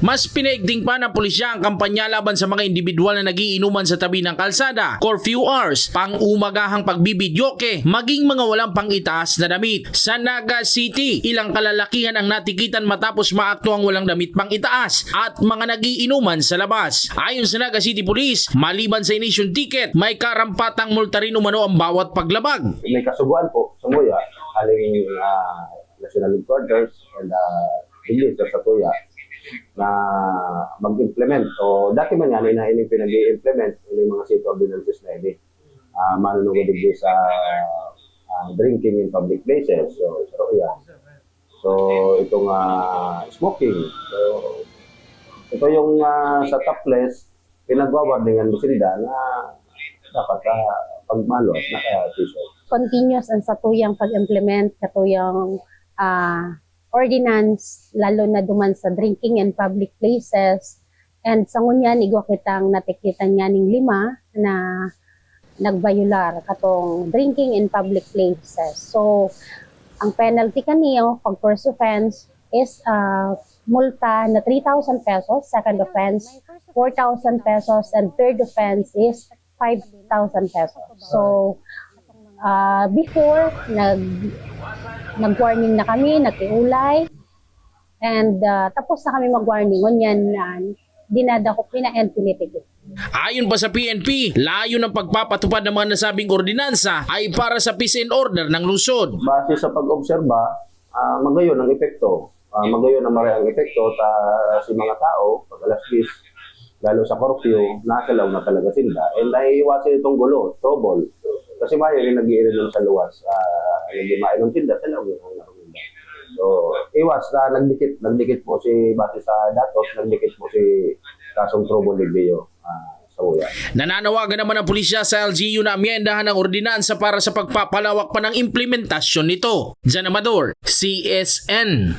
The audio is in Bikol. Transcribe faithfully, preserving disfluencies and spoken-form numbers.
Mas pinaigting pa ng pulisya ang kampanya laban sa mga individual na nagiinuman sa tabi ng kalsada, curfew hours, pang-umagahang pagbibidyoke, maging mga walang pang-itaas na damit. Sa Naga City, ilang kalalakihan ang natikitan matapos maaktuhang walang damit pang-itaas at mga nagiinuman sa labas. Ayon sa Naga City Police, maliban sa inisyu ticket, may karampatang multa rin umano ang bawat paglabag. May kasugoan po sa Muya, aling uh, National Headquarters and uh, English sa Tuya na mag-implement o dati man nga na ining pinag-i-implement yung mga city ordinances na ini. Uh, manunugod digdi sa uh, drinking in public places. So, sa Tuya. So, itong uh, smoking. So, ito yung uh, sa topless, pinagwawarningan mo sila na dapat uh, pagmalo at naka-t-shirt. Continuous ang satuyang pag-implement, katuyang uh, ordinance, lalo na duman sa drinking in public places. And sa ngunyan, igwa kitang natikitan niyaning lima na nagbayular katong drinking in public places. So, ang penalty kaniyo pag first offense is uh, multa na three thousand pesos, second offense four thousand pesos, and third offense is five thousand pesos. So, uh, before, nag, nag-warning na kami, nakiulay, and uh, tapos na kami mag-warning. Ngunyan, uh, dinadakop, pina-, and tinitigil. Ayon pa sa P N P, layo ng pagpapatupad ng mga nasabing ordinansa ay para sa peace and order ng lungsod. Base sa pag-obserba, uh, magayon ang epekto. Uh, magayon ang maray ang epekto ta si mga tao pag alas diyes, lalo sa curfew, nasa loob na talaga sinda. And naiiwasan itong gulo, trouble. Kasi mayo yung nag-iinom sa luwas. Uh, hindi mainom sinda, sa loob yung ang nakuminda. So, iwas na nagdikit, nagdikit po si base sa datos, nagdikit po si kasong trouble digdi uh, sa Uya. Nananawagan naman ang pulisya sa L G U na amyendahan ang ordinansa para sa pagpapalawak pa ng implementasyon nito. Jan Amador, C S N.